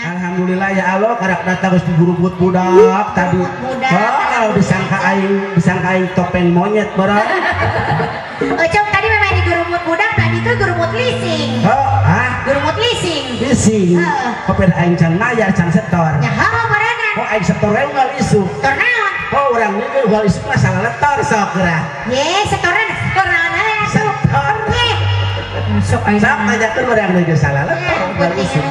Alhamdulillah ya Allah, karak datang geus digurubut budak tadi. Budak. Oh, disangka aing topeng monyet barang. Ucok tadi memang di gurumut budak, tadi tuh gurumut leasing. Oh, ah, Gurumut leasing. Leasing. Heeh. Kopi aing can mayar, can setor. Ya heuh meureunna. Oh, aing setor we unggal isuk. Setor naon? Oh, urang ini unggal isuk mah salah letor sok geura. Ye, setoran, setor naon heula atuh. Setor. Ye. Sok aing. Sok tanyakeun urang deui salah letor unggal isuk.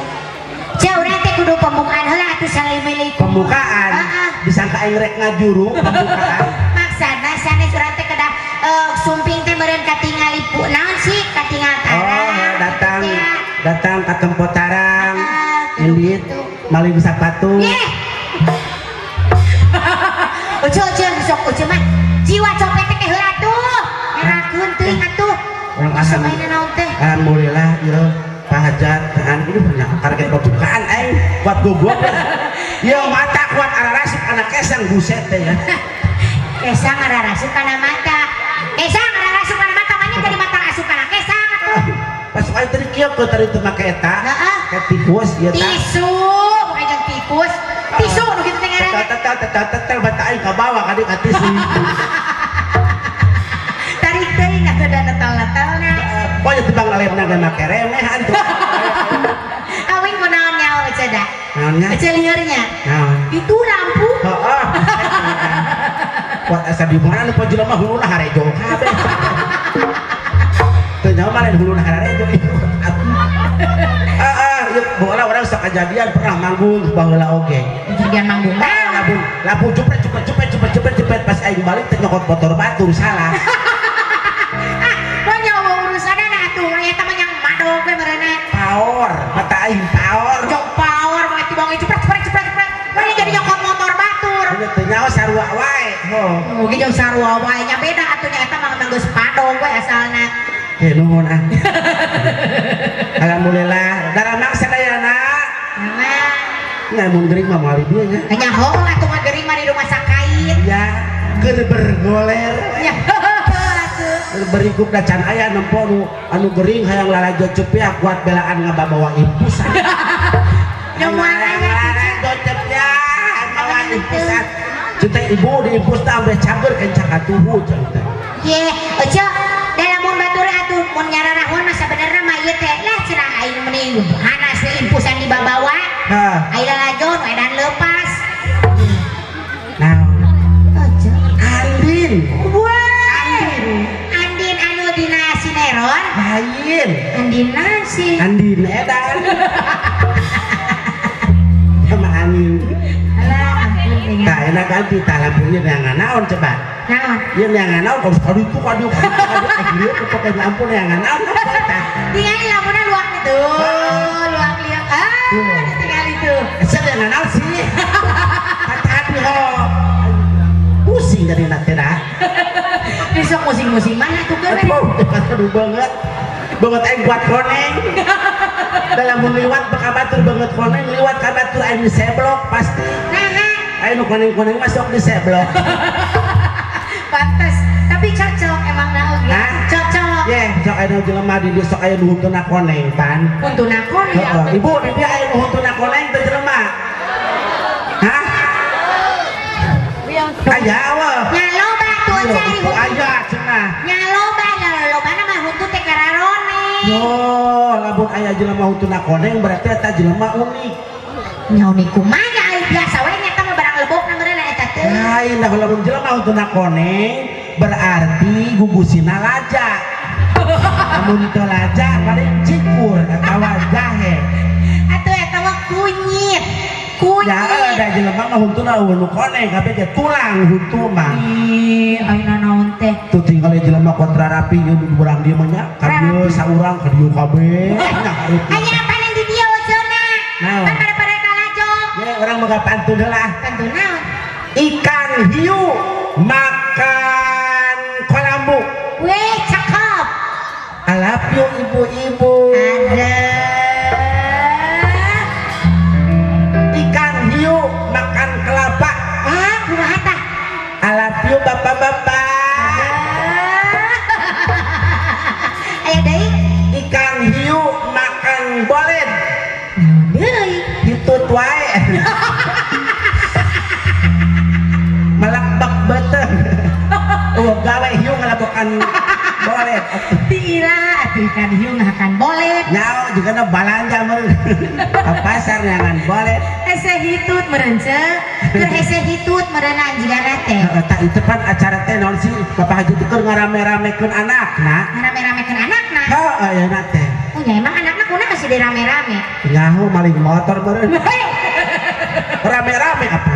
Ceu, urang teh kudu pembukaan heula atuh, assalamualaikum. Pembukaan. Heeh. Disangka aing rek ngajuru pembukaan. Maksana sanes urang teh kedah sumping teh meureun katingali pu naon sih katingal tarang. Oh, datang Ya. datang ke tempat tarang. Ah, Indit gitu. Maling sepatu. Ye. Ucu, ucu, sok ucu mah jiwa copet teh heula atuh. Ngerakeun teuing atuh. Orang Masa asal. mainan naon teh? Alhamdulillah ya Pak Hajat tahan ini banyak target pembukaan aing kuat goblok ya, mata kuat arah rasuk anak kesang, buset teh ya. Kesang ngararasup kana mata. Kesang ngararasup kana mata, manya jadi mata asup kana kesang atuh. Pas aing tadi kieu ke tadi teu make eta. Heeh. Kayak tikus ieu tah. Tisu, bukan jeung tikus. Tisu nu kitu teh ngaranna. Tetel tetel tetel tetel bata aing ka bawah kadi ka tisu. Tarik teuing atuh da netel-netelna. Pokoknya tebang lalepna ge make remeh antu. Awing kunaon nyaho ece da? Naonnya? Ece liurnya. Naon? Itu lampu. Heeh. Kuat asa di mana nu jelema huluna harejo kabeh. Teu nyaho mah lain huluna harejo. Ah, ah, yuk baheula urang sok kejadian pernah manggung baheula oge. Kejadian manggung Ah, naon? lampu lampu jepret jepret jepret jepret jepret jepret, pas aing balik teh nyokot motor batur salah. Ah, lo nyawa urusanna atuh eta mah yang madog we meureunna. Power, mata aing power. Jok power mah tibang jepret jepret jepret jepret. Meureun jadi nyokot motor batur. Udah teu nyaho sarua wae. Oh. Mungkin jeung sarua wae nya beda atuh nya, eta mah geus padong we asalna. Eh, nuhun ah. Alhamdulillah, daramang sadayana. Memang. Nya mun gering mah moal di dieu nya. Nya heuh atuh mah gering mah di rumah sakait. Ya, keur bergoler. Ya atuh. Keur berikup da can aya nempo nu anu gering hayang lalajo cepiak kuat belaan ngabawa impusan. Nya moal aya. Lalajo cepiak mawa impusan. Cinta ibu di impus teh ambeh cager kencang katuhu cenah teh. Ye, Ojo, dalam mun batur atuh mun nyararahun mah sabenerna mah ieu teh lah cenah aing meni hanas we impusan dibabawa. Hah, Aing lalajon edan lepas. Naon? Ojo. Andin. Wah. Andin anu dina sineron? Lain. Andin nasi. Andin edan. Sama angin. Alah, ampun ingat. Tah enak ganti tah lampunya yang naon coba. Naon? Iya yang naon kalau kadu itu kadu kadu kadu akhirnya aku pakai lampu yang naon tah. Tingali lampuna luak itu. Luak liak. Ah, ditinggal itu. Saya yang naon sih. Hati-hati ho. Pusing jadi nanti dah. Besok musing-musing mana tuh keur? Aduh, aduh banget. Banget aing buat koneng. Dalam mun liwat baka batur banget koneng liwat ka batur aing diseblok pasti. Nah, Aing nu koneng-koneng masuk diseblok. Pantes. Tapi cocok emang na oge. Hah? Cocok. Ye, sok aya nu jelema di dieu sok aya nu huntuna koneng pan. Huntuna koneng. Heeh, ibu di dieu aya nu huntuna koneng teh jelema. Hah? Aya aweuh. Nya loba tuh cari Itu huntu. Aya cenah. Nya loba, nya lobana mah huntu teh kararone. Yo, lamun aya jelema huntuna koneng berarti eta jelema unik. Nya unik kumaha, ai biasa we nya mah barang lebokna meureun eta teh. Lain dah, lamun jelema huntuna koneng berarti gugusina laja. Lamun teu laja paling cikur atawa jahe. Atuh eta mah kunyit. Kunyit. Ya ada jelema mah huntuna euweuh nu koneng kabeh ge tulang huntu mah. Ih, ayeuna naon teh? Tuh tinggal jelema kontra rapi ieu di urang dieu mah nya ka dieu saurang ka dieu kabeh nya hareup. Aya paling di dieu ojona. Naon? Kan pada kalajo. Ye, urang boga pantun heula. Pantun naon? Ikan hiu makan kolambu. Weh, cakep. I love you ibu-ibu. Ada. Ikan hiu makan kelapa. Ah, kumaha tah? I love you bapak-bapak. Bolet atuh. Ti iraha atuh ikan hiu ngahakan bolet? Nyaho juga na balanja meureun. Ka pasar neangan bolet. Hese hitut meureun, ce. Keur hese hitut meureunna jigana teh. Heeh, tah itu pan acara teh naon sih, Bapak Haji teh keur ngarame-ramekeun anakna. Ngarame-ramekeun anakna? Heeh, ayeuna teh. Oh nya, emang anakna kunaon sih dirame-rame? Nyaho maling motor meureun. Rame-rame apa?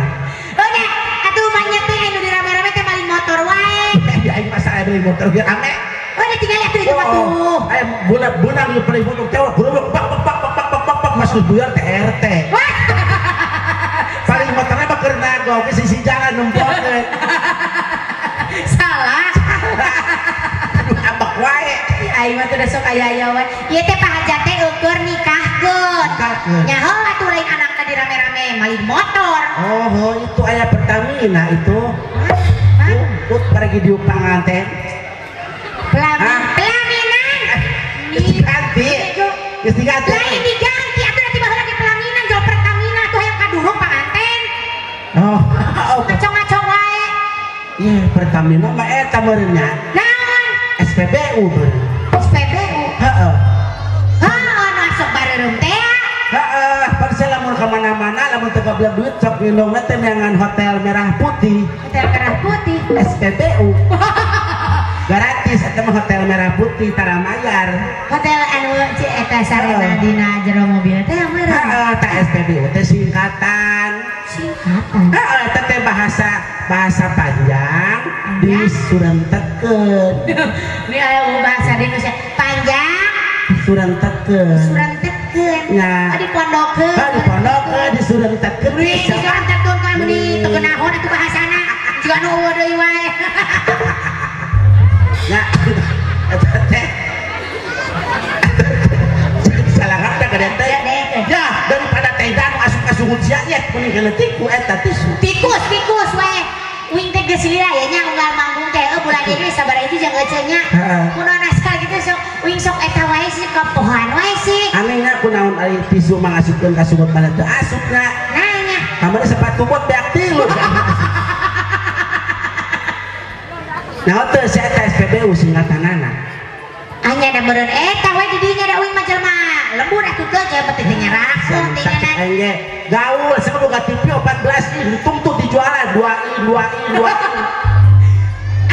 Oh nya, atuh mah teh anu dirame-rame teh maling motor wae. Eh, aing masa aya maling motor ge rame. Oh nya, tinggal atuh itu mah tuh. Aya bulan bunang ieu paling motor teh gerobok bak bak bak bak bak bak bak masuk buyar teh RT. Wah, Paling motornya mah keur nagog ke sisi jalan nempokeun. Salah. Aduh, ambek wae. Aing mah teu sok aya-aya wae. Ieu teh Pak Hajat teh eueur nikahkeun. Nikahkeun. Nyaho atuh lain anakna dirame-rame maling motor. Oh, oh, itu aya Pertamina itu. Hah? Tuh, pergi di panganten. Pelamin, Hah? pelaminan. Geus diganti. Geus diganti. Lain diganti atuh, nanti baheula di pelaminan jual Pertamina tuh hayang kadurung panganten. Oh, oh. Ngacong-ngacong wae. Iya, Pertamina mah eta meureun nya. Naon? SPBU meureun. SPBU. Heeh. Heeh, masuk bareureum teh. Heeh, pan saya lamun ka mana-mana lamun teu goblok duit sok ngindongna teh neangan hotel merah putih. Hotel Merah Putih. SPBU. Gratis eta mah hotel merah putih tara mayar. Hotel anu ci eta sarena Heeh. dina jero mobil teh meureun. Heeh, tah SPBU teh singkatan. Singkatan. Heeh, eta teh bahasa bahasa panjang disurentekeun. Ini aya bahasa di Indonesia panjang. Disurentekeun. Surentekeun. Ya. Oh, dipondokeun. Heuh, dipondokeun, disurentekeun. Wih, disurentekeun kan meuni teu geunaheun atuh bahasana. Jiga nu eueuh deui wae. Ya, eta teh. Salah kata gede teh. Ya, deh. Ya, daripada teh dan asup-asup sia ya kuning keletiku eta tisu. Tikus, tikus we. Uing teh geus lila ya nya unggal manggung teh eueuh bulan ini sabaraha itu jeung ece nya. Heeh. Kunaon asal gitu sok uing sok eta wae sih kapohan wae sih. Anehna kunaon ari tisu mah ngasupkeun ka sungut mana teu asupna. Nanya. Kamari sepatu bot beak tilu. Nah, teu si eta SPBU singkatanana. Hanya ada meureun eta we di dinya da uing mah jelema lembur atuh teu ge penting teh nyarakeun teh nya. Aing ge gaul sama boga TV 14 in dituntut dijualan 2 in 2 in 2 in.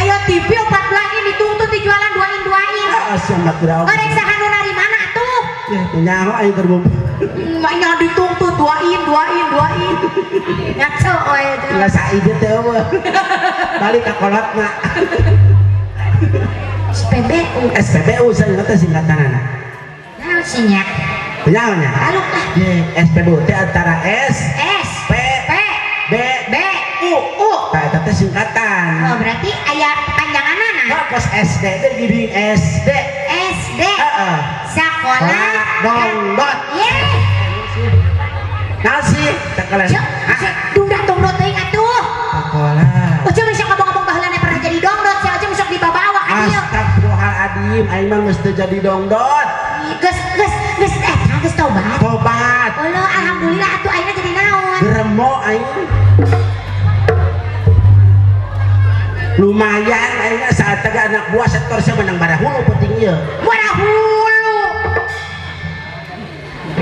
Ayo TV 14 in dituntut dijualan 2 in 2 in. Ah, sia mah kurang. Rek saha nu narima atuh? Ya, nyaho aing keur ngumpul. Maknya dituntut 2 in 2 in 2 in. Ngaco we teh. Tinggal saide teh eueuh. Balik ka kolotna. SPBU. SPBU saya teh singkatanana. Naon sih nya? Nyaho nya? Lalu lah. Ye, SPBU teh antara S S P P B B U. U. Tah eta teh singkatan. Oh, berarti aya panjanganana. Nah, kos SD teh gini SD. SD. Heeh. Sekolah Dongdot. Ye. Naon sih? Sekolah. Cek, cek, dungdah dongdot teuing atuh. Sekolah. Oce besok ngomong-ngomong baheula pernah jadi dongdot, sia oce besok dibawa ka dieu. Astagfirullahaladzim, aing mah geus teu jadi dongdot. Geus geus geus eh geus tobat. Tobat. Allah, alhamdulillah atuh ayeuna jadi naon? Geremo aing. Lumayan aing mah saat teh anak buah setor sia menang barahulu penting ieu. Barahulu.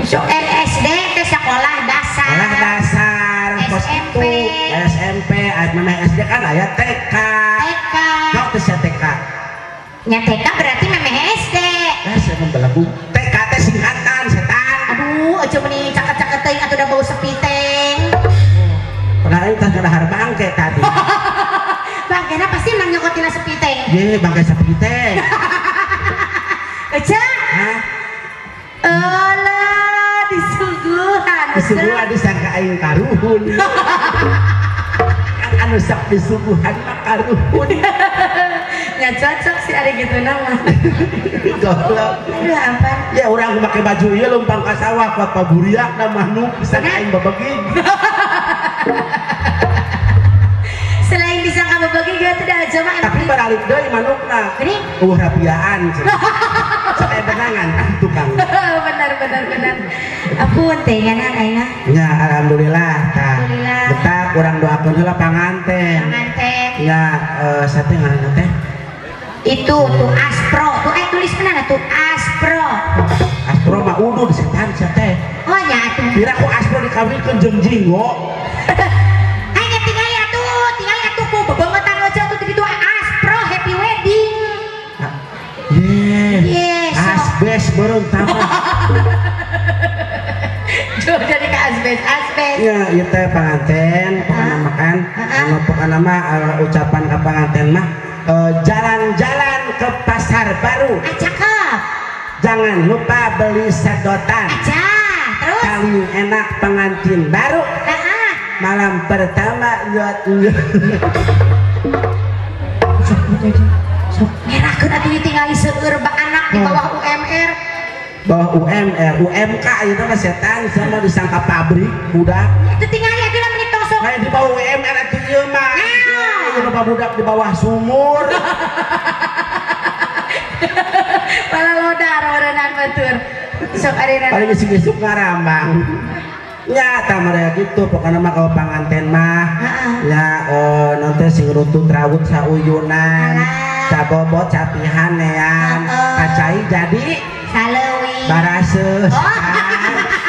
Besok SD teh sekolah dasar. Sekolah dasar, kos SMP. itu SMP, aya memeh SD kan aya TK. TK. Naon teh sia TK? Nya TK berarti memeh SD. Eh, sia membelagu. TK teh singkatan setan. Aduh, aja meni caket-caket teuing atuh da bau sepi teng. Pernah aing teh ngadahar bangke tadi. Bangkena pasti nang nyokotina sepi teng. Ye, bangke sapi teh. Ece, Hah? alah disuguhan. Disuguhan disangka aing karuhun. Kan anu sok disuguhan mah karuhun. Ya cocok sih ada gitu nama. Goblok. Aduh, apa? Ya urang make baju ieu lumpang ka sawah kuat paburiak na manuk disangka aing babegi. Selain disangka babegi gak tidak aja mah emang. Tapi baralik deui manukna. Gini? Rapiaan cenah. Sok aya benangan ah tukang. Benar benar benar. Ampun teh ngan ayeuna. Ya alhamdulillah tah. Alhamdulillah. Betah kurang doakeun heula panganten. Panganten. Ya sate ngaranna teh. Itu tuh Aspro tuh, eh, tulis mana tuh Aspro. Aspro mah udud, setan sia teh. Oh nya atuh. Kira ku Aspro dikawinkeun jeung Jinggo. Hanya tinggal atuh, tinggal atuh ku bebengetan aja tuh di Aspro happy wedding. Ye. Yes. Asbes beureum tambah. Jadi ke asbes, asbes. Ya, ieu teh panganten, pokona makan. Anu pokona mah ucapan ka panganten mah jalan-jalan ke pasar baru. Ah, cakep. Jangan lupa beli sedotan. Aja, terus. Paling enak pengantin baru. Malam pertama nyot. Sok sok ngerakeun atuh tinggal seueur ba anak di bawah UMR. Bawah UMR, UMK itu mah setan sama disangka pabrik budak. Itu tinggal atuh lah menit sok. Kayak di bawah UMR atuh ieu mah. Nah. Ieu mah budak di bawah sumur. Malah lodar meureunan batur. Sok arina. Paling isuk-isuk ngarambang. Ya, tah mereka gitu pokoknya mah kalau panganten mah ya nanti sing runtut rawut sauyunan, Alah. Sabobot sapihanean, kacai jadi Saleuwi. Baraseuh. Oh.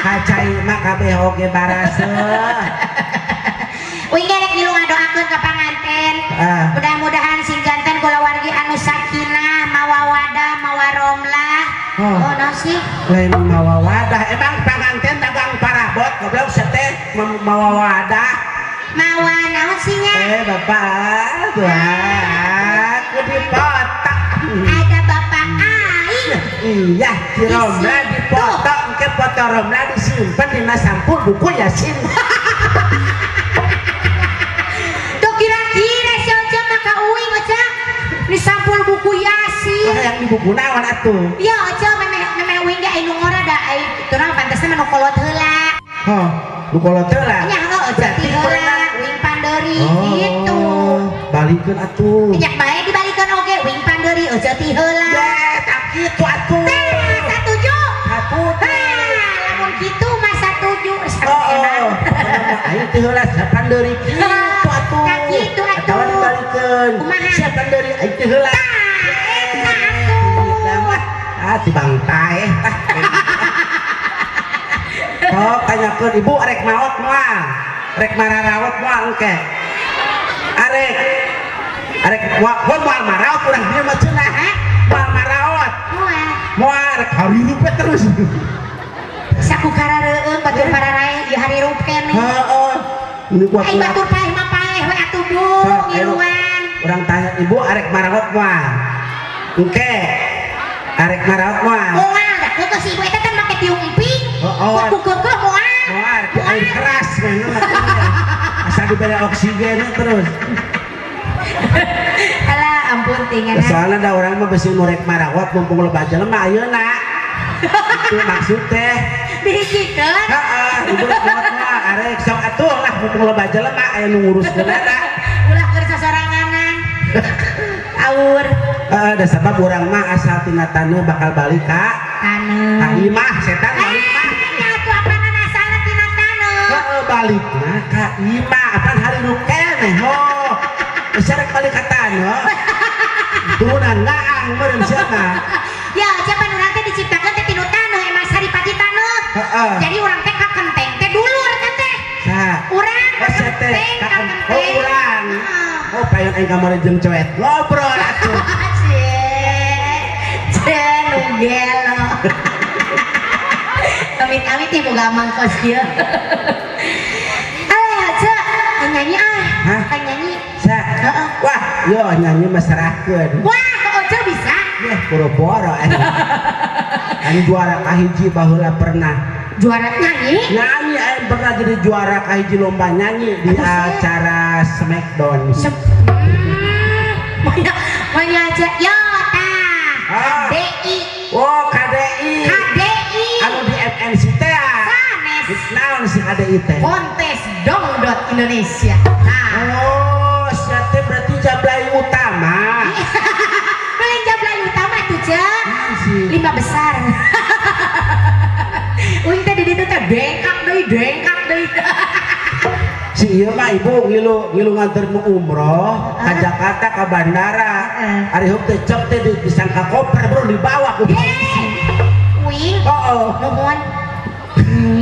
Kacai mah kabeh oge baraseuh. Uing ge rek ngilu ngadoakeun ka panganten. Ah. Mudah-mudahan sing janten kulawargi anu sakinah, mawawadah, mawaromlah. Oh. Oh, naon sih? Lain mawa wadah, emang panganten dagang parabot goblok teh mawa wadah. Mawa naon sih nya? Eh, bapak tuh aku dipoto. Ada bapak aing. Iya, si Romla dipoto, engke foto Romla disimpan dina sampul buku Yasin. Tuh kira-kira si Oca mah ka uing Oca. Di sampul buku Yasin. Wah, yang di buku naon atuh? Ya Oca memeh memeh uing ge aya nu ngora da ai itu mah pantasna mah nu kolot heula. Oh, nu kolot heula. Nya heuh Oca Berarti ti heula, uing pandeuri gitu. Balikeun atuh. Minyak bae dibalikeun oge uing pandeuri Oca ti heula. Ya, tak kitu atuh. Tah, satuju. Satu. Hah, lamun kitu mah satuju. Oh. Ayo teh heula sapandeuri kitu atuh. Tak kitu atuh. Atawa dibalikeun. Kumaha? Sapandeuri aing teh heula. Tah, eta atuh. Ah, tibang taeh. Sok tanyakeun ibu arek maot moal. Rek mararawat moal engke. Arek. Arek moal moal maraot urang dieu mah cenah. Hah? Moal maraot. Moal. Moal rek harirup we terus. Saku karareueung batur pararaeh ieu harirup keneh. Heeh. Ini kuat. Ai batur paeh mah paeh we atuh Bu, Sok, ayo. ngiluan. Urang tanya ibu arek maraot moal. Engke. Arek maraot moal. Moal da keukeuh si ibu eta teh make tiung emping. Oh, oh. Ku keukeuh moal. Moal di air keras mah. Asal diberi oksigen terus. Alah ampun tingan. Soalnya ada orang mah besi nu rek marawat mumpung loba jelema ayeuna. Itu maksud teh. Dihijikeun. Heeh, ibu rek maot mah arek sok atuh lah mumpung loba jelema aya nu nguruskeunana. Ulah keur sasoranganan. Aur Heeh, da sabab urang mah asal tina taneuh bakal balik ka taneuh. Ka imah setan balik mah. Eh, atuh apanan asalna tina taneuh. Heeh, balik mah ka imah apan harirup keneh ho. Geus rek balik ka taneuh. Turunan ngaang meureun sia mah. Ya, zaman urang teh diciptakeun teh tinu taneuh emang saripati taneuh. Heeh. Jadi urang teh ka kenteng teh dulur kan teh. Saha? Urang Oh, sia teh kenteng ka ka oh kenteng. Urang. Heeh. Oh, payon aing kamari jeung coet ngobrol atuh. Cie. Cie nu gelo. Amit-amit nih boga mangkos kieu. Alah, Cek, nyanyi ah. Hah? Kan nyanyi. Sa. Heeh. Wah, yo nyanyi mah serahkeun. Wah, Oce bisa. Yeh, boro-boro aing. Aing juara kahiji baheula pernah. Juara nyanyi? Nyanyi aing pernah jadi juara kahiji lomba nyanyi di Apa sih? Acara Smackdown. Banyak banyak aja. Yo, tah. Ah. KDI. Oh, KDI. KDI. Anu di FNC teh ah. Sanes. Naon sih KDI teh? Kontes Dongdot Indonesia. Nah, Oh, sia teh berarti jablay utama. Paling jablay utama tuh, Cek. Naon sih? Lima besar. Uing teh di ditu teh dengkak deui, dengkak deui. Si Ieu mah ibu ngilu ngilu nganter nu umroh ka Jakarta ka bandara. Heeh. Ari heup teh cek teh disangka koper bro dibawa ku polisi. Uing. Oh, oh. Nuhun.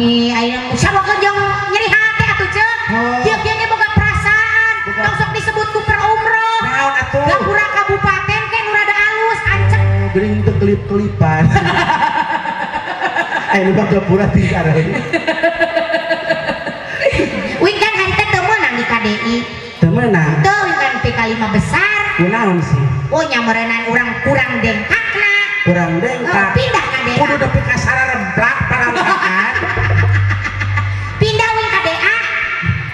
Ih, ayeuna sama jeung nyeri hati atuh ceuk. Oh. Kieu-kieu ge boga perasaan. Tong sok disebut kuper umroh. Naon atuh? Gapura kabupaten ke nu rada alus, ancek. Geuning teu kelip-kelipan. Eh, nu mah gapura ti arah. Uing kan hari teh teu meunang di KDI. Teu meunang. Teu uing kan PK 5 besar. Kunaon sih? Oh nya meureunnan urang kurang dengkakna. Kurang Oh, dengkak. pindah ka DA. Kudu nepi ka sararemplak palangkaan. Pindah uing ka DA.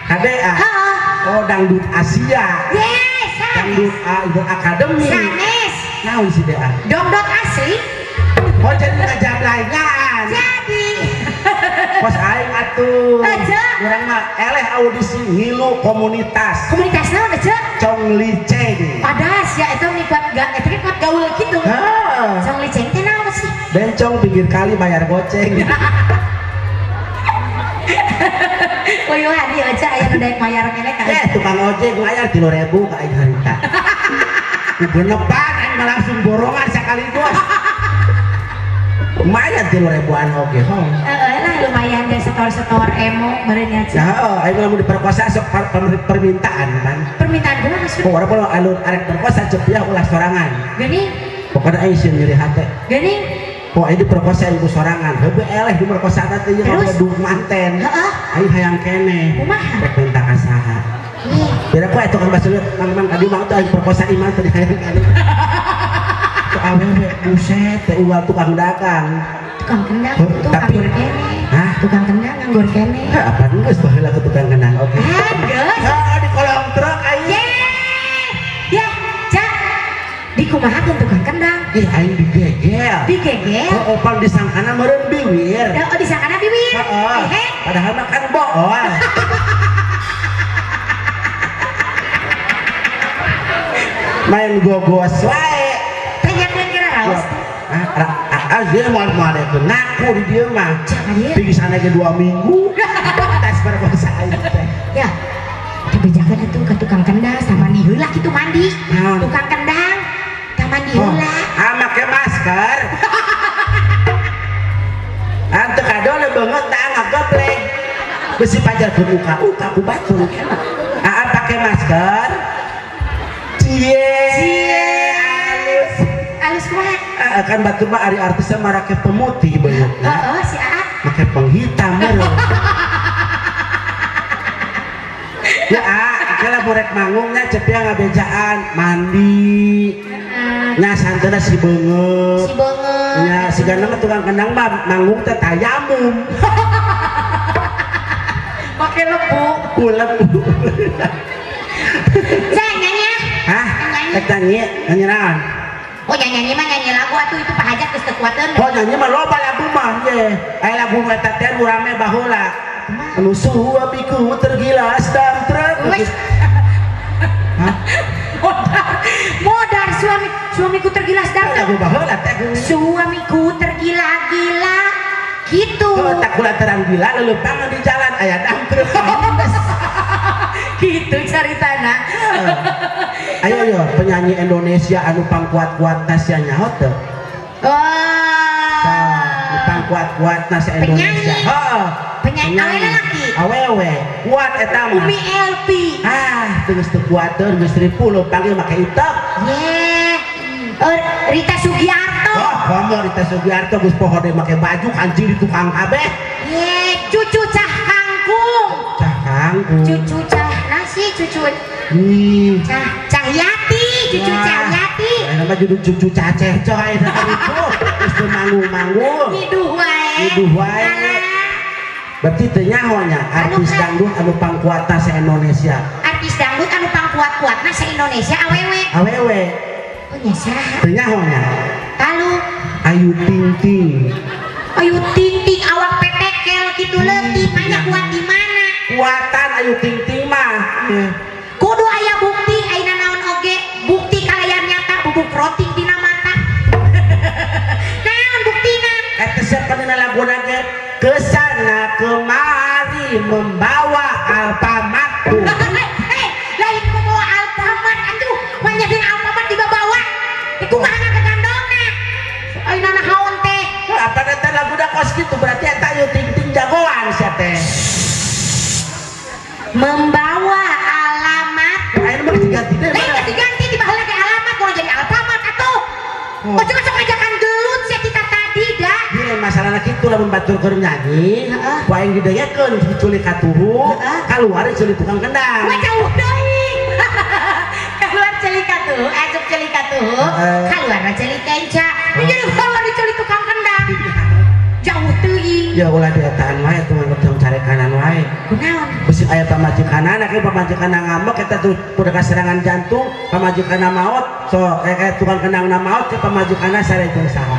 KDA. Heeh. Oh, dangdut Asia. Yes, sanes. Dangdut A, itu akademi. Sanes. Naon sih DA? Dongdot asli. Oh, jadi ngajablaingan. Jadi. Kos aing atuh. Aja. Urang mah eleh audisi ngilu komunitas. Komunitas naon aja? Cong Liceng. Padas ya itu ngikut gak itu kan kuat gaul gitu. Hah. Cong liceng teh naon sih? Bencong pinggir kali bayar goceng. Uyuhan ieu aja aya nu daek mayar keneh ka. Eh, tukang ojek bayar 3.000 ka aing harita. Ku genepan aing mah langsung borongan sekaligus. Lumayan 3.000-an oge, ho. Heeh lah lumayan deh setor-setor emo meureun nya. Ya, heeh, aing mah lamun diperkosa sok permintaan kan. Permintaan kumaha maksudna? Pokoknya kalau alur arek perkosa cepiah ulah sorangan. Geuning, Pokoknya aing sieun nyeri hate. geuning. Pokoknya diperkosa aing ku sorangan. Heubeut eleh diperkosa teh ieu Terus? gaduh manten. Heeh. Aing hayang keneh. Kumaha? Rek minta ka saha. Ih, Beda ku tukang bakso lieur, mang mang ka dieu mang teh aing perkosa iman teh hayang keneh. Tuh awewe buset teh ulah tukang dagang. Tukang kendang Heuh, tuh tapi- nganggur keneh. Hah? Tukang kendang nganggur keneh. Hah, apa geus baheula ke tukang kendang oke. Ah, geus. Heeh, di kolong truk aing. Ye. Ya, Cak. Dikumahakeun tukang kendang? Ih, aing digegel. Digegel. Oh, pan disangkana meureun biwir. Da oh disangkana biwir. Heeh. Ehe. Padahal mah kan bool. Main gogos wae. Teh nyakeun kira raos teh. Ah, ah, ah, dia mau mau ada itu ngaku di dia mah. Cak ka dieu. Pergi sana ke 2 minggu. Tes perkosa aing teh. Ya. Dibejakeun atuh ka tukang kendang, tah mandi heula kitu mandi. Naon? Tukang kendang, tah mandi Oh, heula. ah make masker. Ante kadole banget tak ngageblek. Besi pajar ke muka, uka ku batur. Ah, pakai masker. Cie. Cie. Halus. Alus kumaha? Ah, kan batur mah ari artisnya marake pemutih beungeutna. Heeh, si Aa. Make penghitam meureun. Ya, ah, kalau murek manggungnya cepia ngabejaan mandi. Heeh. Nya santena si beungeut. Si beungeut. Nya sigana mah tukang kendang mah manggung teh tayamum. Make lebu. Kulep. Saya nyanyi ya. Hah? Rek nyanyi, nyanyi naon? Oh nyanyi mah nyanyi lagu atuh itu Pak Hajat geus teu kuateun. Oh nyanyi mah loba lagu mah ye. Aya lagu eta teh nu rame baheula. Anu suamiku tergilas dan truk. Wes. Hah? Modar, modar suami suamiku tergilas Lagu dan baheula teh. suamiku tergila-gila gitu. Oh, tak kula terang gila leulepangan di jalan aya dam truk. Gitu caritana. Ayo yo penyanyi Indonesia anu pangkuat-kuat sia nyaho teu? Wah. Pangkuat-kuat sa Indonesia. Penyanyi. Heeh. Penyanyi awewe lalaki. Awewe. Kuat eta mah. Umi Elpi. Ah, teu geus teu kuateun geus 30 panggil make itek. Ye. Oh, Rita Sugiarto. Oh, komo Rita Sugiarto geus poho deui make baju kancing di tukang kabeh. Ye, cucu cah kangkung. Cah kangkung. Cucu cah nasi cucu Ih. cah Cahyati, cucu Wah. Cahyati. Ayeuna mah judul cucu caceh coy eta itu. Geus teu manggung-manggung. Ngiduh wae. Ngiduh wae. Alah. Berarti teu nyaho nya artis Anu, Kak. dangdut anu pangkuatna sa Indonesia. Artis dangdut anu pangkuat-kuatna sa Indonesia awewe. Awewe Oh nya saha? teu nyaho nya. Talu. Ayu Ting Ting. Ayu Ting Ting awak petekel kitu leutik nanya kuat di mana? Kuatan Ayu Ting Ting mah. Eh, Kudu aya bukti ayeuna naon oge, bukti kalayar nyata bubuk roti dina mata. Naon buktina? Eta siapa dina laguna ge? Kesana kemari membawa Alfamart. Tuh. kitu lamun batur keur nyanyi, Heeh. ku aing didengekeun ceuli katuhu, Heeh. kaluar ceuli tukang kendang. Wah, jauh deui. Keluar ceuli katuhu, asup ceuli katuhu, Heeh. keluar ceuli kenca. Jadi keluar ceuli tukang kendang. Jauh teuing. Ya ulah dietaan wae tuh tong carekanan wae. Kunaon? Bisi aya pamajikanana, ke pamajikanna ngambek eta tuh kudu kaserangan jantung, pamajikanna maot, so kayak tukang kendangna maot ke pamajikanna sare jeung saha.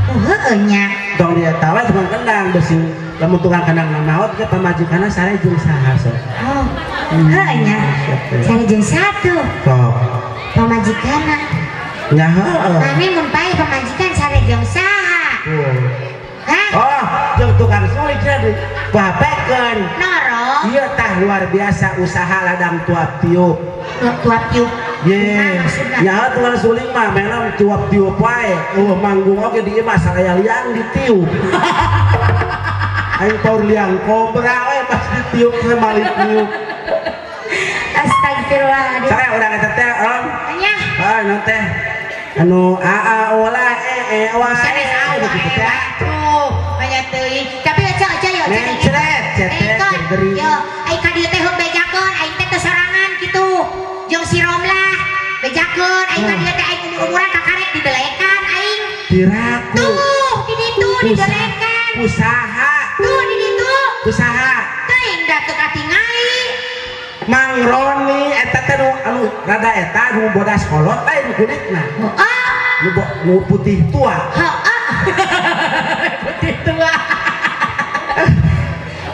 Oh, heueuh nya. Tong dia wae tukang kendang bisi lamun tukang kendangna maot ke pamajikanna sare jeung saha so. Oh, heueuh nya. Sare jeung satu Sok. Pamajikanna. Nya heueuh. Mane mun pae pamajikan sare jeung saha? Tuh. Hah? Oh, jeung tukang sulit cenah di bapekeun. Noro? Iya tah luar biasa usaha ladang tuap tiup. Tuap tiup. Ye, Kumaha maksudna? ya tukang suling mah memang tiup tiup wae. Eueuh manggung oge di imah saraya liang ditiup. Aing paur liang kobra we pas ditiup teh malik tiup. Astagfirullahaladzim. Saya urang eta teh om. Nya. Ah, naon teh? Anu a a ola e e wa Sanes e awa gitu teh. Tuh, banyak teuing. Tapi aja aja yo Mencret, cetek, gering. Yo, ai ka dieu teh heuk bejakeun, aing teh teu sorangan kitu. Jeung si Romlah bejakeun, aing ka dieu teh aing umur-umuran kakarek didelekan aing. Piraku. Tuh, di ditu didelekan. Usaha. Tuh di ditu. Usaha. Teuing da teu katingali. Mang Roni eta teh nu anu rada eta nu bodas kolot lain kulitna. Heeh. Nu, nu putih tua. Heeh. Putih tua.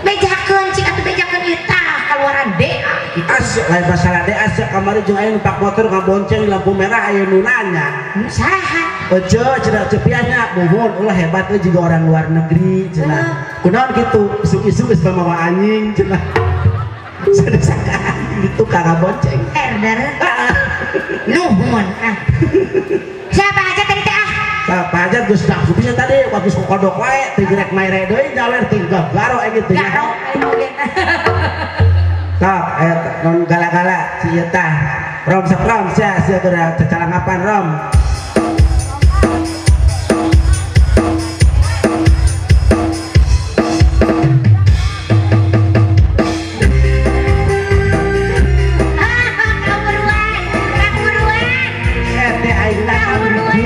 Bejakeun cik atuh bejakeun ieu tah kaluaran DA gitu. Asik lain masalah deh asik kamari jeung aya numpak motor ngabonceng di lampu merah aya nu nanya. Saha? Ece cenah cepiannya muhun ulah hebat euy juga orang luar negeri cenah. Kunaon kitu isuk-isuk geus mamawa anjing cenah. Sanes sangka anjing di tukang ngabonceng. Herder. Nuhun ah. Siapa aja tadi teh ah? Pak Hajat geus nafsu bisa tadi waktu kodok wae teu gerek maere deui jaler tinggal garo aing teu Garo aing oge. Sok aya non gala-gala si ieu tah. Rom sok rom sia sia geura cacalangapan rom. Ah, kaburuan, kaburuan. Eh teh aing na Kaburuan.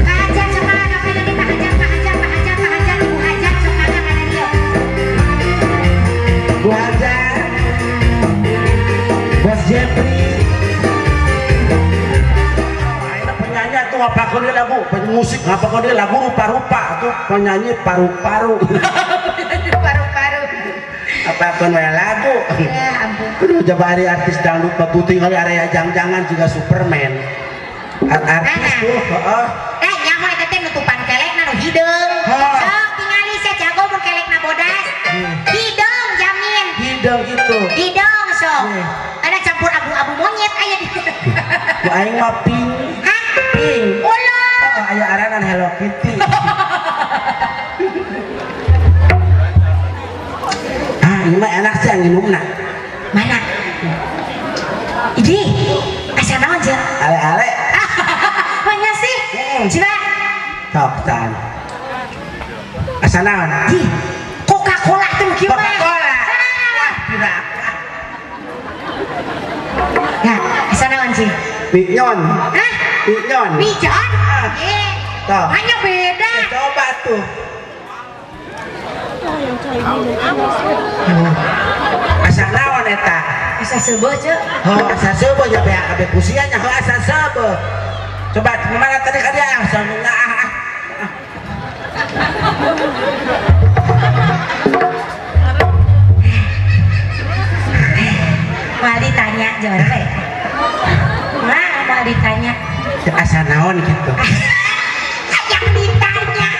Pak Hajat sok mangga ka dieu, Pak Hajat, Pak Hajat, Pak Hajat, Pak Hajat, Ibu Hajat sok mangga ka dieu. Bu Hajat. Bos Jepri. Ayeuna penyanyi atuh ngapakeun deui lagu, musik ngapakeun deui lagu rupa-rupa atuh penyanyi paru-paru. Paru-paru. Apakeun we lagu. Ya ampun. Aduh, coba hari artis dangdut putih kali area jang-jangan juga Superman. Artis Mana? tuh, heeh. Eh, nyaho eta teh nutupan kelekna nu hideung. Hah. Sok tingali sia jago mun kelekna bodas. Hideung jamin. Hideung gitu. Hideung sok. Hmm. Ada campur abu-abu monyet aya di. Ku aing mah pink. Hah? Pink. Ulah. Oh, aya aranan Hello Kitty. Ah, ini mah enak sih yang minumna. Mana? Ini asa naon jeung? Ale-ale. Mana sih? Hmm. Coba. Sok tan. Asa naon? Ih, Coca-Cola tuh kieu mah. Coca-Cola. Ah. Wah, tidak. Nah, asa naon sih? Minyon. Hah? Minyon. Pijon? Ah. Eh. Tuh. Hanya beda. Coba tuh. Asa naon eta? Asa seubeuh, Ceu. Oh, asa seubeuh nya beak kabeh kusia nya heuh asa seubeuh. Coba mana tadi ka dia ah ah ah. Mal ditanya jore. Wah, mal ditanya. Asa naon gitu. Yang ditanya.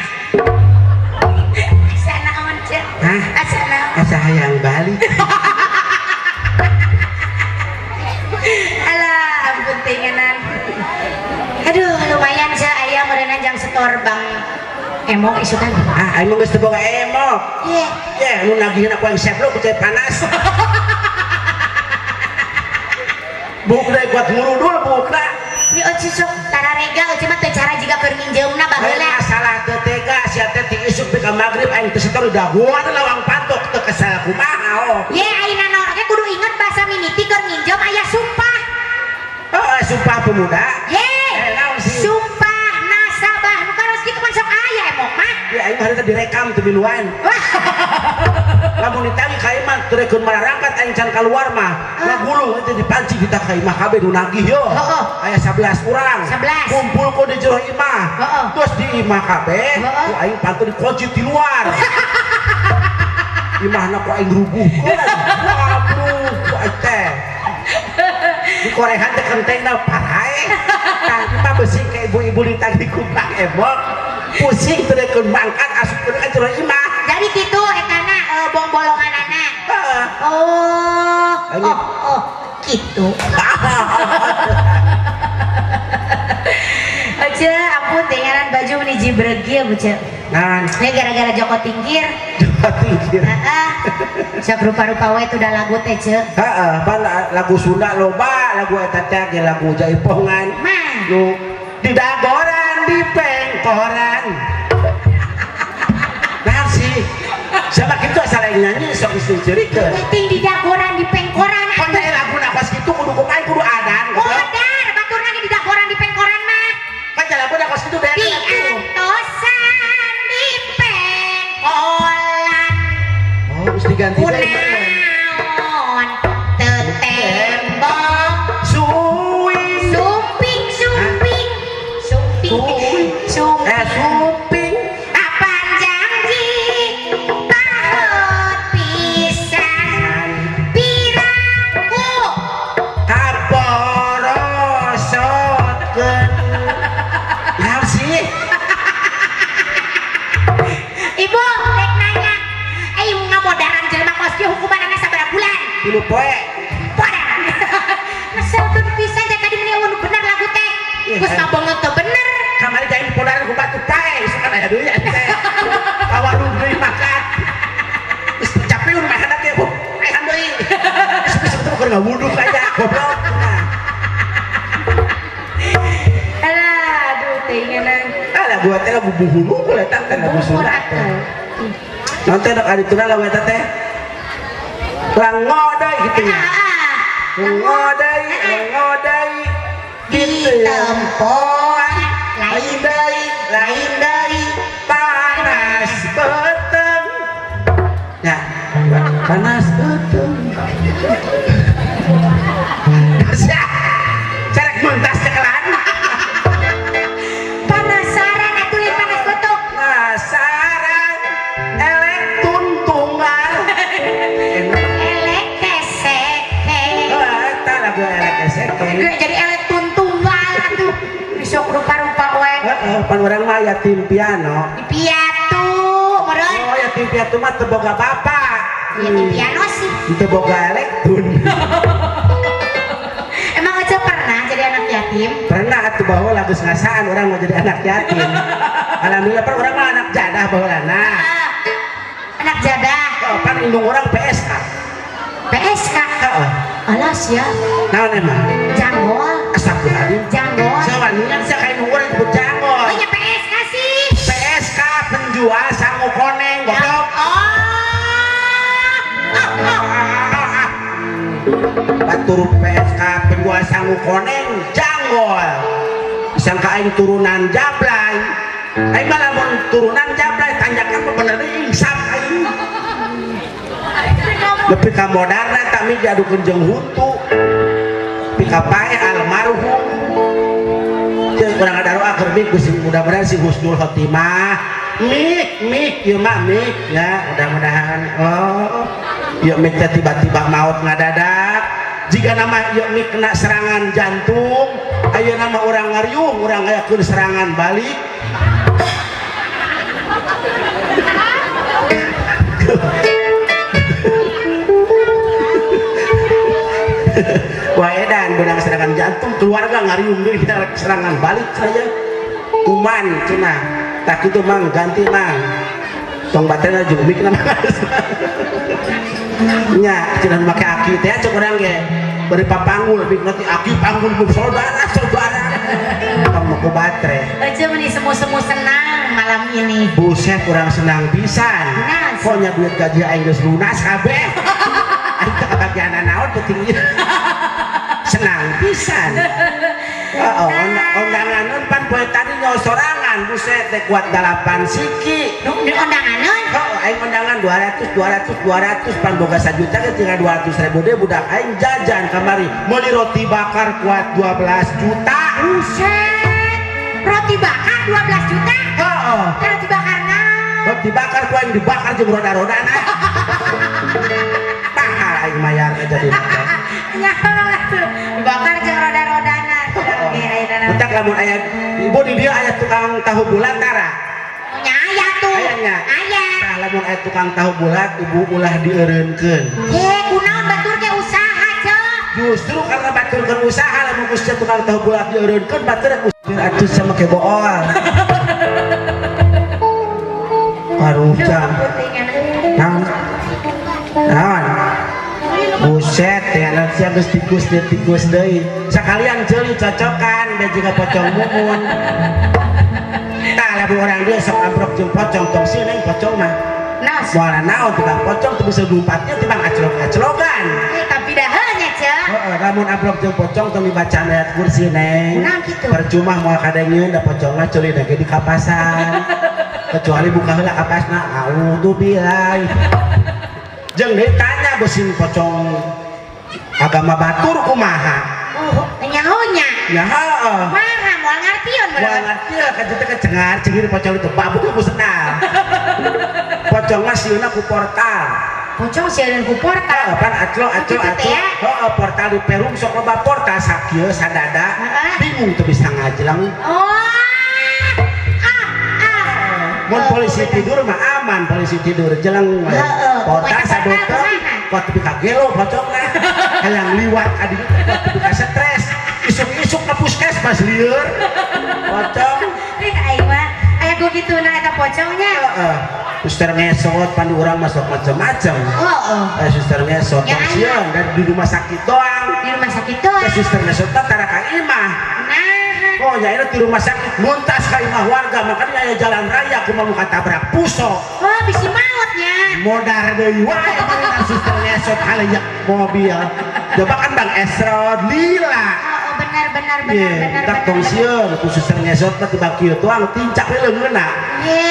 Asa naon, Ceu? Hah? Asa naon? Asa hayang balik. Alah, ampun tingenan. Aduh, lumayan sih aya meureunna jang setor Bang Emok isukan. Ah, aing mah geus teu boga emok. Ye. Ye, nu nagihna ku aing seblok ku cai panas. Bukna kuat ngurudul bukna. Ini euceu sok tararega euceu mah teu cara jiga keur nginjeumna Lain baheula. Masalah teu tega sia teh, ti isuk ka magrib aing teu setor dagoan lawang patok teu kesel kumaha oh. Ye ayeuna naon oge kudu inget bahasa mimiti keur nginjem aya sumpah. Oh, sumpah pemuda. Ye. Eh, naon sih? Sumpah nasabah nu karos kitu kan sok aya emok mah. Ya aing mah harita direkam teu miluan. Lamun ditagih ka imah teu rekeun mararangkat aing can kaluar mah. Ngagulung itu dipanci kita ka imah kabeh nu nagih yo. Heeh. Aya 11 urang. 11. Kumpul ku di jero imah. Heeh. Terus di imah kabeh Heeh. ku aing pantu dikunci di luar. Imahna ku aing rubuhkeun. Waduh, ku aing teh. Dikorehan teh kentengna parae. Tah imah beusi ka ibu-ibu ditagih ku Pak Emok. Pusing teu rekeun mangkat asupkeun ka jero imah. Jadi kitu etana bong-bolonganana. Heeh. Oh, Ayo. oh, oh, gitu. Ece, ampun tinggalan baju meni jibreg ya, Bu Ce. Nah, Ini gara-gara Joko Tingkir. Joko Tingkir. Heeh. Sok rupa-rupa we tuh udah lagu teh, Ce. Heeh, pan lagu Sunda loba, lagu eta teh ge lagu jaipongan. Mah. Nu di dagoran di pengkoran. Nah sih, siapa kitu asal yang nyanyi sok diseurikeun. Penting di dagoran di pengkoran. Pan teh lagu napas kitu kudu kumaha kudu adan goblok. Modar, baturna ge di dagoran di pengkoran mah. Kan lagu napas kitu beda Di atuh. antosan di pengkolan. Oh, geus diganti deui. Kunaon tetembok Suing. Sumping sumping sumping Suing. sumping. Eh, sumping. Apan janji paut pisan piraku kaporosotkeun. Naon sih? Ibu rek nanya eh ngamodaran jelema kos kieu hukumanana sabaraha bulan? 3 poe. Podar ngeselkeun pisan teh tadi meni eueuh bener lagu teh geus ngabanget teu bener. Kamari jain podaran ku batu pae, isukan aya deui atuh teh. Ka warung deui makan. Geus capeun makan teh, bu. Paehan deui. Geus geus teh keur ngawuduk aja goblok. Nah, Alah, aduh teh ingenan. Ah, lagu teh lagu buhulu eta teh lagu Sunda teh. Nonton dok adituna lagu eta teh. Langodai gitu ya. Langodai, langodai Di gitu ya. tempoan Lain deui, lain deui, panas beuteung. Ya, panas beuteung. Sia, carek mentas cekelan. Penasaran atuh lain panas betuk. Penasaran elek tuntungan. Enak. Elek keseke. Oh, eta lagu elek eseke. Gue jadi elek tuntunggal atuh. Besok rupa-rupa we. Heeh, pan urang mah yatim piano. Di piatu, meureun. Oh, yatim piatu mah teu boga bapak. Yatim piano sih. Teu boga elektun. Emang aja pernah jadi anak yatim? Pernah atuh baheula geus ngasaan urang mau jadi anak yatim. Alhamdulillah pan urang mah anak jadah baheulana. Ah, anak jadah. Oh, pan indung urang PSK. PSK. Heeh. Alas ya. Naon emang? Janggol. Astagfirullahaladzim. Janggol. Sawanian sia ka indung urang disebut janggol. Oh ya PSK sih. PSK penjual sangu koneng goblok. Oh. Oh, oh. Batur PSK penjual sangu koneng janggol. Disangka aing turunan jablay. Aing mah lamun turunan jablay tanjakan mah bener insaf aing. Lebih ka moderna tak mi diadukeun jeung huntu. Pika pae almarhum. Jeung urang ngadaroa keur mik geus mudah-mudahan si husnul khotimah. Mik mik ieu mah mik ya mudah-mudahan. Oh, ieu mik teh tiba-tiba maut ngadadak. Jika nama ieu mik kena serangan jantung, ayeuna mah urang ngariung, urang ngayakeun serangan balik. Wah edan benang serangan jantung keluarga ngariung deui kita serangan balik saya. Kuman cenah. Tak kitu mang ganti mang. Tong batena jeung mik na. Nya cenah make aki teh cek urang ge. Bari papanggul mik nanti aki panggul saudara saudara. Tong ku batre. Ece meni semu-semu senang malam ini. Buset, kurang senang pisan. Lunas. Pokoknya duit gaji aing geus lunas kabeh. Aing teh kebagian naon penting ieu. Senang pisan. Oh, undangan pan poe tadi nyawa sorangan, buset teh kuat 8 siki. Nu di undanganeun? Oh, aing undangan 200 200 200, pan boga 1 juta ge tinggal 200 ribu deh. Budak aing jajan kamari meuli roti bakar kuat 12 juta. Buset. Roti bakar 12 juta. Heeh. Roti bakar naon? Roti bakar ku aing dibakar jeung roda-rodana. Mahal aing mayar jadi. Nyaho atuh. Dibakar jeung roda-rodana. Oke, ayeuna naon? Bentar, lamun aya ibu di dieu aya tukang tahu bulat tara? Nya aya tuh. Aya nya? Aya. Tah, lamun aya tukang tahu bulat, ibu ulah dieureunkeun. Heh, kunaon, batur ge usaha, Cek. Justru karena batur keur usaha, lamun ku sia tukang tahu bulat dieureunkeun, batur usir atuh sama ke bool. Aduh, jam. Naon? Naon? Buset, ya nanti geus tikus deui, tikus deui. Sakalian ceuli cocokan be jiga pocong mumun. Tah, lamun orang dia sok amprok jeung pocong, tong sieun aing pocong mah. Nos. Moal naon tukang pocong teu bisa lumpatnya tibang aclok-aclokan. Eh, tapi daheunya, Cek. Heeh, lamun amprok jeung pocong tong dibacaan ayat kursi, Neng. Kunaon kitu? Percuma, moal kadengeun, da pocong mah ceuli ge di kapasan. Kecuali buka heula kapasna, auzubillah. Jeung deui tanya beusin pocong agama batur kumaha? Oh, nyahonya. Ya heeh. Maha moal ngartieun Moal bener. ngarti lah ka teh cengar cengir pocong itu babuk ku sendal. Pocong mah sieunna ku portal. Pocong sieun ku portal. Heeh, pan aclo aclo Kitu aclo. teh ya? Heeh, portal di Perum sok loba portal sakieu sadada. Heeh. Bingung teu bisa ngajleng. Oh. Ah, ah. Mun polisi tidur mah aman, polisi tidur jeleng. Heeh, Portal pokoknya portal sadoteung kumaha? kuat tepi ka gelo pocongna. Hayang liwat ka dieu kuat tepi ka stres. Isuk-isuk ka puskesmas lieur. Pocong. Ih, aing mah aya ku kituna eta pocongnya. Heeh. Suster ngesot pan urang masuk macam-macam. Heeh. Eh, suster ngesot Ya, tong aya. sieun dan di rumah sakit doang. Di rumah sakit doang. Teh suster ngesot teh tara ka imah. Nah, Oh ya, ini di rumah sakit muntas ka imah warga, makanya aya jalan raya kumaha muka tabrak puso. Oh, bisi mautnya. Modar deui wae beunang suster ngesot haleyak mobil. Coba kan Bang Esrod lila. Oh, benar benar benar Ye, benar. tak Benar, tong benar. sieun ku suster ngesot mah tibang kieu tuang tincak we leungeunna. Ye.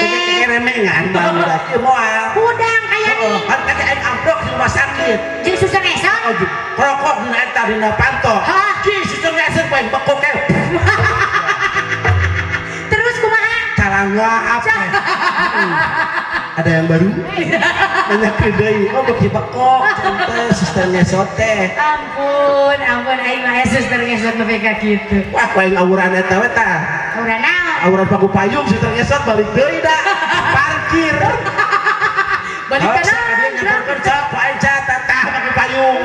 Keremengan bang udah kieu moal. Hudang kaya Heeh, nih. kan tadi aing amprok di rumah sakit. Jeung suster ngesot. Oh, rokok dina eta dina panto. Hah? Ki suster ngesot poe bekok ke. Terus kumaha? Calangga apa? Ada yang baru? Banyak deui. Oh, beki bekok teh suster ngesot teh. Ampun, ampun aing mah suster ngesot nepi ka kitu. Wah, ku aing awuran eta we tah. Udah naon? Awuran paku payung suster ngesot balik deui da. Parkir. Balik Oh, ka sakadieu naon? nyamperkeun cak ku aing catat tah paku payung.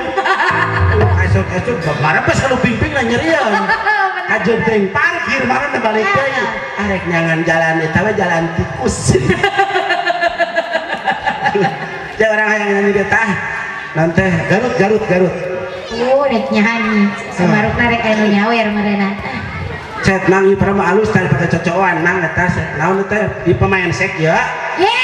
Esuk-esuk marepes anu pingping lah nyerieun. Kajeun teuing parkir mana teh balik deui. Arek nyangan jalan eta we jalan tikus. Ya orang hayang nyanyi ge tah. Nanti Garut Garut Garut. Oh, rek nyanyi. Samarukna rek anu nyawer meureunna. Cet nang ieu mah alus tah pada cocokan nang eta naon teh di pemain sek ya. Ye,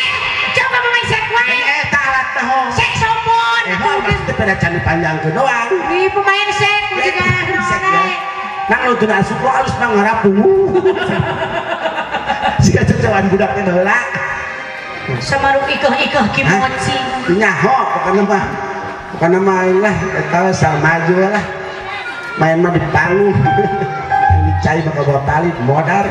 coba pemain sek wae. Eta alat teh ho. Sek sopon. Eh, maksudnya pada can dipanjangkeun doang. Di pemain sek juga Sek ya. Nang lu teu asup lo alus nang ngarapu. Siga cocokan budak teh heula. Samaruk ikeuh-ikeuh kimochi. Nyaho pokoknya mah. Pokoknya main lah eta asal maju lah. Main mah di panggung. Ini cai mah bawa tali modar.